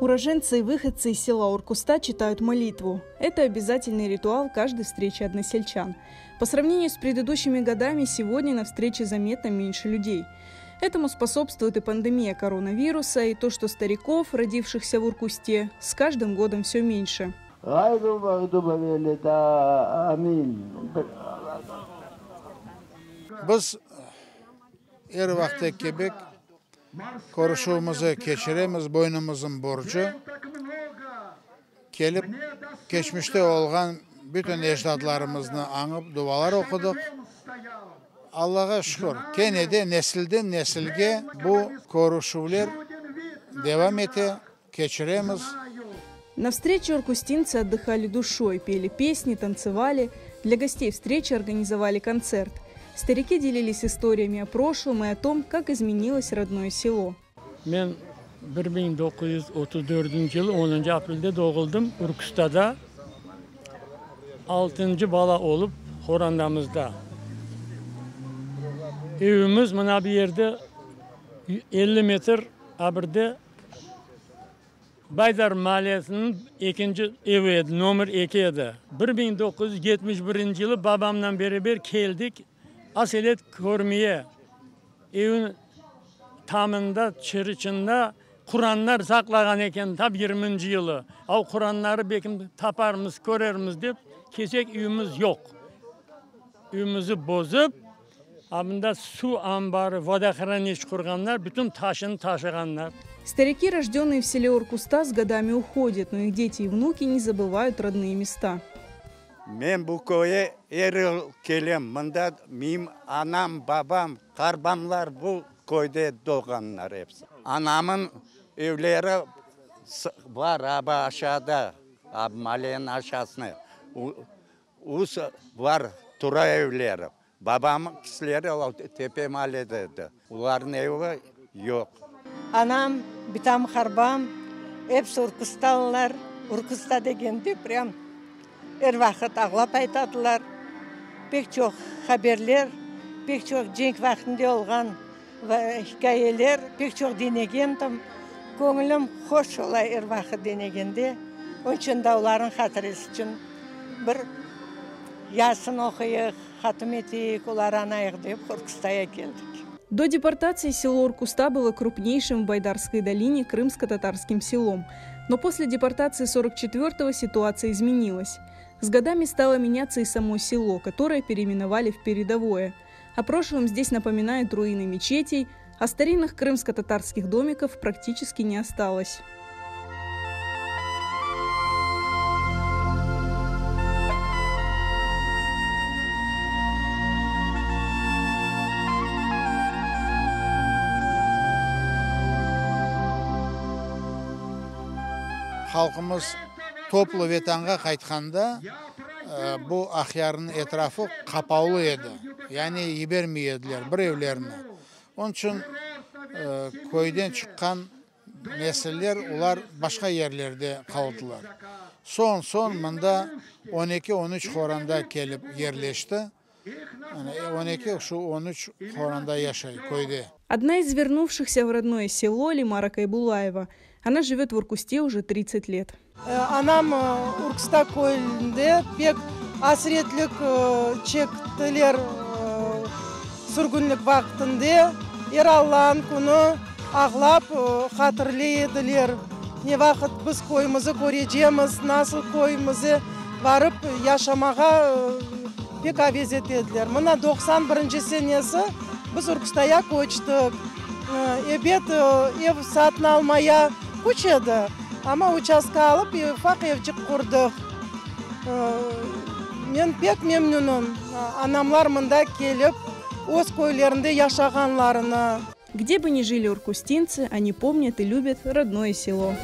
Уроженцы и выходцы из села Уркуста читают молитву. Это обязательный ритуал каждой встречи односельчан. По сравнению с предыдущими годами, сегодня на встрече заметно меньше людей. Этому способствует и пандемия коронавируса, и то, что стариков, родившихся в Уркусте, с каждым годом все меньше. Biz er vaqıttaki kibi körüşüvimizni keçiremiz, boynumıznıñ borcu, kelip keçmişte olğan bütün ecdatlarımıznı añıp dualar oqudıq. Allağa şükür, kene de nesilden nesilge bu körüşüvler devam ete, keçiremiz. На встрече уркустинцы отдыхали душой, пели песни, танцевали. Для гостей встречи организовали концерт. Старики делились историями о прошлом и о том, как изменилось родное село. Men 1934 yılı onıncı aprelde doğuldım Urkustada, altıncı bala olıp qorandamızda. Evimiz mına bu yerde, 50 metr abirde Baydar maallesiniñ ekinci evi edi, nomer eki edi. 1971 yılı babamnen beraber keldik aselet körmeye. Evniñ tamında, çırıçında Quranlar saqlağan eken tap yirminci yılı. O Quranları belkim taparmız, körermiz dep kelsek, evimiz yoq. Evimizi bozıp, a mında suv anbarı, vodohranilişçe qurğanlar, bütün taşını taşığanlar. Старики, рожденные в селе Уркуста, с годами уходят, но их дети и внуки не забывают родные места. Men bu köyge er yıl kelem. Mında menim anam, babam, qarbamlar bu köyde doğğanlar episi. Anamın evleri bar aba aşağıda, maaleniñ aşağısında. Bar, tura evleri. Babamın kişileri tepe maallede edi. Olarnıñ evi yoq. Anam, bitam, harbam episi Urkustalılar. Urkusta degende prям er vaqıt ağlap aytadılar. Pek çoq haberler, pek çoq cenk vaqtında olğan hikâyeler pek çoq diñlegendim. Köñlüm hoş ola er vaqıt diñlegende. Onıñ içün de olarnıñ hatiresi içün bir Yasin oquyıq, hatim eteyik, oları añayıq dep Urkustaya keldik. До депортации село Уркуста было крупнейшим в Байдарской долине крымско-татарским селом. Но после депортации 44-го ситуация изменилась. С годами стало меняться и само село, которое переименовали в Передовое. О прошлом здесь напоминают руины мечетей, а старинных крымско-татарских домиков практически не осталось. Halqımız toplu Vetanğa qaytqanda, bu Aqyarnıñ etrafı qapavlı edi, yani yibermey ediler bir evlerni. Onıñ içün köyden çıqqan nesiller, olar başqa yerlerde qaldılar. Soñ, soñ mında on eki, on üç qoranda kelip yerleşti. On eki, şu on üç qoranda yaşay köyde. Одна из вернувшихся в родное село Лимара Кайбулаева. Она живет в Уркусте уже 30 лет. Anam Urkusta köyünde pek asretlik çektiler sürgünlik vaqtında. Er Allanıñ künü ağlap hatırlay ediler, ne vaqıt biz köyümizi körecemiz, nasıl köyümize barıp yaşamağa pek aves ete ediler. Mına 91 senesi biz Urkustaya köçtik. Ebet, ev satın almaya küç edi. Amma uçastka alıp, ufaq evçik qurdıq. Men pek memnünim, anamlar mında kelip, öz köylerinde yaşağanlarını. Где бы ни жили уркустинцы, они помнят и любят родное село.